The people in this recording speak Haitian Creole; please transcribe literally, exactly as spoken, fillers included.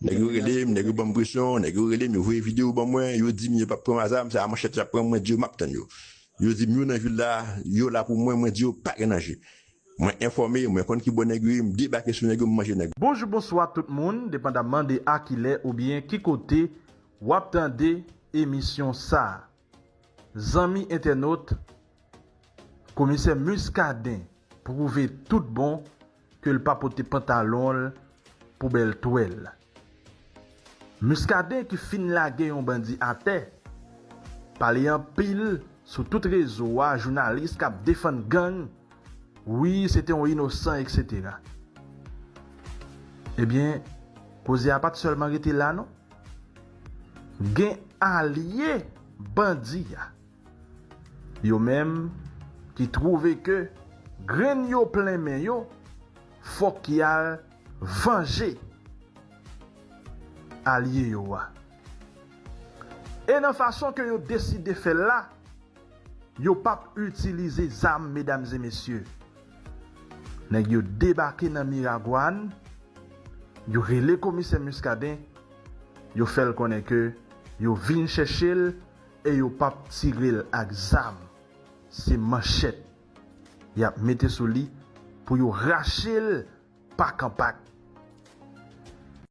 Nèg yo rele m, nèg yo ban m presyon, nèg yo rele m, yo voye videyo ban mwen, yo di m yo p ap pran m a zam, se a manchèt y ap pran m, mwen di yo m ap tann yo. Yo di m yo nan vil la, yo la pou mwen, mwen di yo pa gen danje. Mwen enfòme, mwen konn ki bò nèg yo ye, m debake sou nèg yo, m manje nèg yo. Bonjou, bonswa tout moun, depandamman de a kilè oubyen ki kote w ap tande emisyon sa a. Zanmi entènot, Komisè Muscadin pwouve tout bon ke l pa pote pantalon l pou bèl twèl. Muscadin ki fin lage yon bandi atè, pale anpil sou tout rezo a, jounalis k ap defann gang, wi, se te yon inosan, etsetera. Ebyen, koze a pa t sèlman rete la, non. Gen alye bandi a, yo menm ki twouve ke grenn yo plen men yo, fòk y al vanje alye yo a. E nan fason ke yo deside fè l la, yo p ap itilize zam, medam e mesye. Nèg yo debake nan Miragwàn, yo rele komisè Muscadin, yo fè l konnen ke yo vin chèche l e yo p ap tire l ak zam. Se manchèt y ap mete sou li pou yo rache l pak an pak.